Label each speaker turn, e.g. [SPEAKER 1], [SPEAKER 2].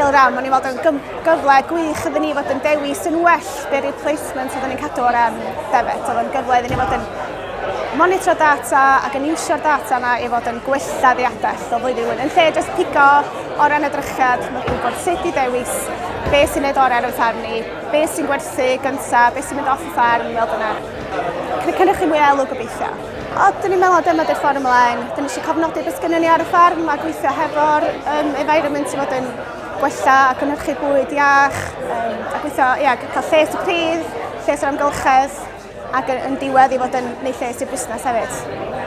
[SPEAKER 1] ail ran, o'n i'n weld o'n gyfle gwych iddyn ni fod yn dewis yn well be replacement oedden ni'n cadw o ran defaid. Oedd o'n gyfle iddyn ni fod yn monitro data ac yn iwsio'r data yna i fod yn gwella ddiadell o flwyddyn i flwyddyn. Yn lle jyst pigo o ran edrychiad, mae'n gwybod sut i dewis be sy'n neud orau ar y ffarm ni, be sy'n gwerthu gynta, be sy'n mynd off y ffarm, fel dyna. Cynhyrchu mwy o elw gobeithio. O, dyn ni'n meddwl dyma di'r ffordd ymlaen. Dyn ni eisiau cofnodi beth gynnon ni ar y ffarm a gweithio hefo'r um, environment i fod yn gwella a cynhyrchu bwyd iach, um, a gweithio, ia, cael lles y pridd, lles yr amgylchedd, ac yn, yn diwedd i fod yn neud lles i'r busnes hefyd.